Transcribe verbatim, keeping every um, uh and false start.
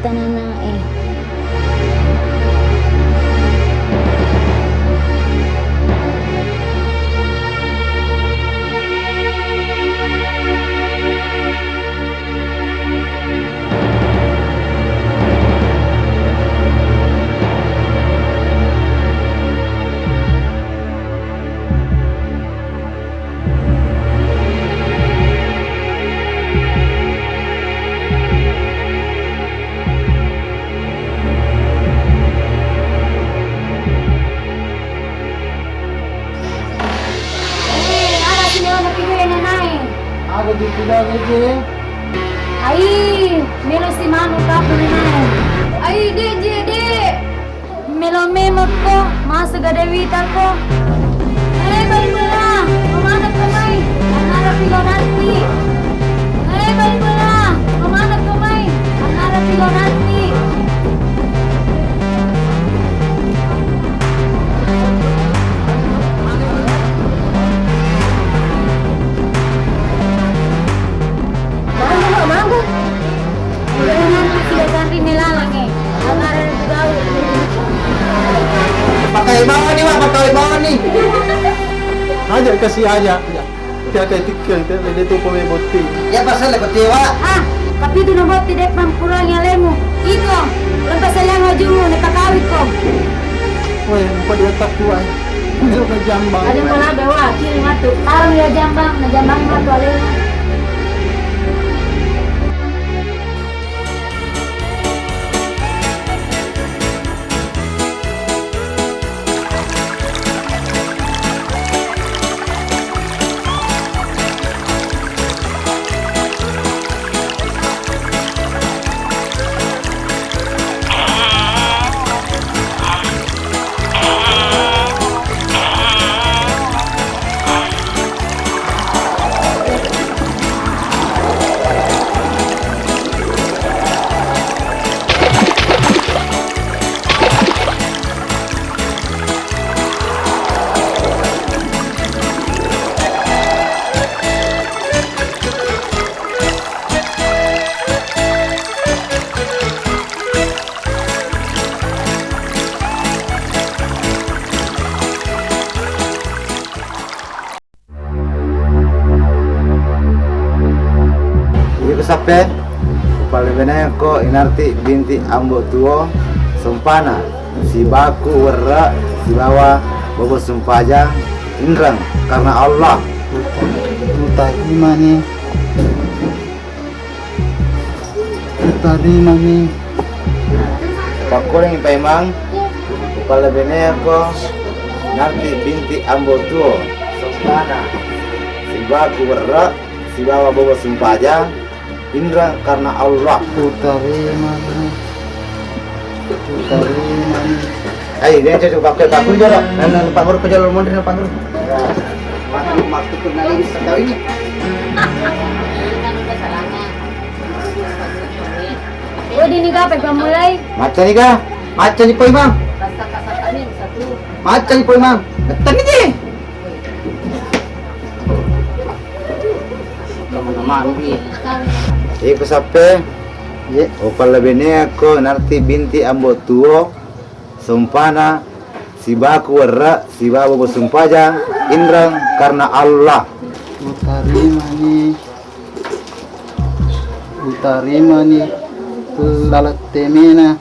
tananae. Eh, ala sini ona piwe nanae. Aga dibilang aja. Ai, melo si manu kapu nanae. Ai, de, je, de. Melo memekko, masa gade witako. Eh, bali bela, kemana kau mai? Anara pilo nanti. Eh, bali bela, kemana kau mai? Anara pilo nanti. Mangga, Pak, mangga. Udah nanti tidak ganti melalang, eh. Pakai banget nih, Pak, pakai banget nih. Aja kasih aja. Tiada tikel, tiada dia tu pemain botti. Ya, pasal lah botti, Pak. Ah, tapi itu no botti dek mampurangi alemu. Iko, lepas sayang ajumu, ne pakawiko. Weh, empat dua tak kuat. Ini udah jambang. Ada mana bawa, kiri matu. Taruh ya jambang, na jambang matu alemu. Iko sappe, upallebeneko inarti binti ambo tuo, sompana, sibaku werre, sibawa bobo sumpajang, inreng, karena Allah. Utarimani. Utarimani. Pakkuling paimang, upallebeneko narti binti ambo tuo, sompana, sibaku werre, sibawa bobo sumpajang, inreng karena Allah. Utarimani. Utarimani. Ai, dia cocok pakai paku jolo. Nana pakur ke jolo, mondri na pakur. Maksud, maksud tuh nari bisa kau ini. Oh, di ni ga, apa mulai? Macca ni ga? Macca ni poi, Mang. Macca ni poi, Mang. Betul ni. Iko sappe, upallebeneko narti binti ambo tuo, sompana, sibaku werre, sibawa bobo sumpajang, inreng karena Allah. Utarimani, utarimani laleng temena.